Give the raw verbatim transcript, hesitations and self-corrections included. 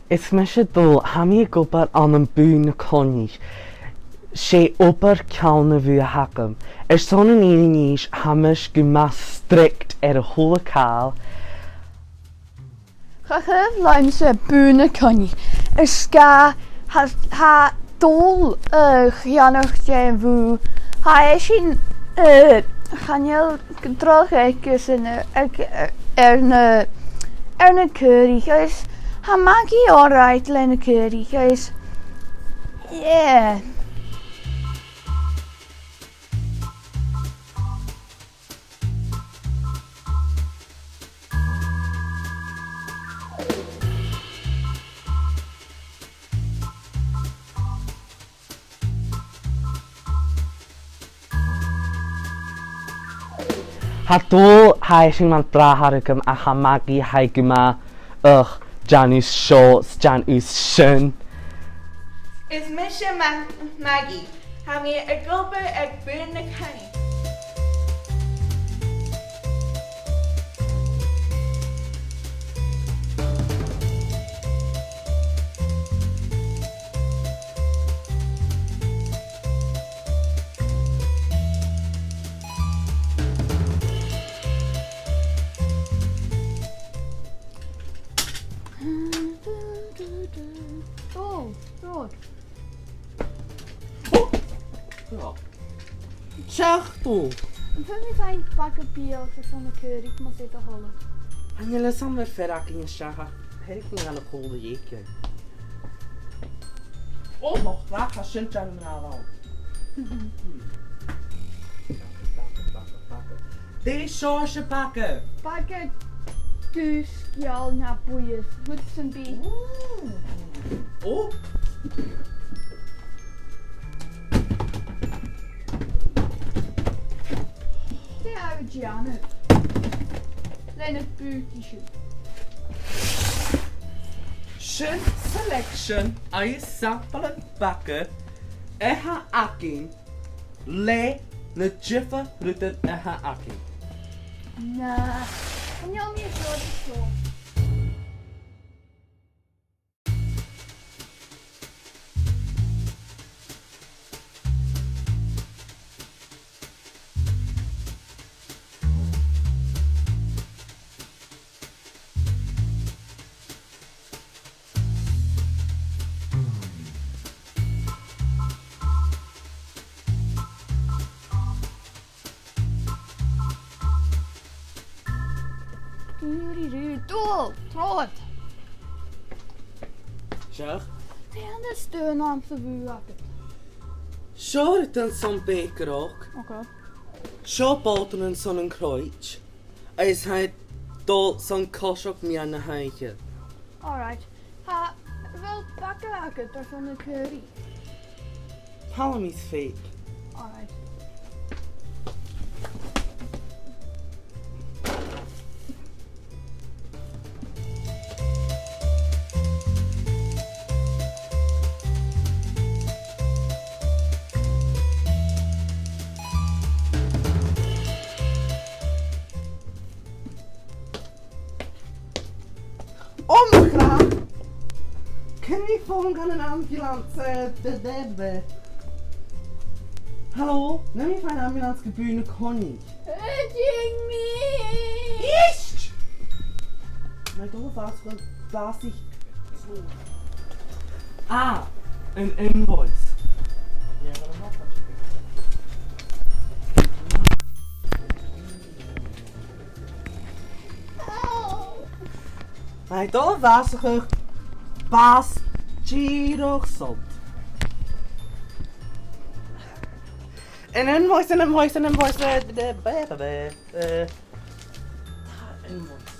Is mise Dòmhnall, tha mi ag obair ann am Bùth na Coinnich. 'S e obair ceann a' bhùth a th' agam. Airson an fhìrinn innse, tha mise gu math strict air a h-uile càil. Cha chuimhn' leamsa Bùth na Coinnich. Is gu, tha, tha Dòmhnall, eh, a' ceannach dhen bhùth. Tha esan, eh, chan eil droch aithris aige, eh, air na, air na caoraich, agus tha Maggie alright le na caoraich, agus, yeah. Tha Dòmhnall, tha esan mar bhràthair agam, ach tha Maggie, tha i gu math, ugh, dèanamh seo, 's dèanamh sin. Is mise Ma-, Maggie. Tha mi ag obair aig Bùth na Coinnich. Ò, Rod. Ò! Seachd. Am faod mi faighinn baga biadh airson na caoraich, mas e do thoil e? Chan eil fhios agam am fear againn an seo, ach thèid mi gun a' chùl a dh'fhaicinn. Ò, mo chreach, tha sin dèanamh an-àirde. Dè seòrsa baga? Baga dubh, sgeul no buidhe, rud sam bith. Ò! Dè tha thu a' dèanamh leis na bùithtean sin? Sin selection agus sampall de bhaga a th' againn le na diofar rudan a th' againn. Nah, chan eil mi a' dol a seo. Dùirírù, dùil, trobhad. Seadh? Dè an stuth a th' anns a' bhùth agad? Seo rudan son bèicearachd. Ok. Seo bòtannan son a' chroit. Agus tha e a' dol son coiseachd meadhan na h-oidhche. All right. Tha, a bheil baga agad airson na caoraich? Tha mi a' faighinn. All right. Ò, mo chreach! Can mi fòn gun an ambulance, eh, de, de, de. Hello, nì mi faighinn ambulance gu Bùth na Coinnich. Dìreach mi! Ist! Nì mi dol a bhàs gun bàsaich. Ah, an invoice. Nì mi dol a bhàs gun bàs dìreach sult. An invoice, an invoice, an invoice, eh, eh, eh, eh, eh. Tha invoice.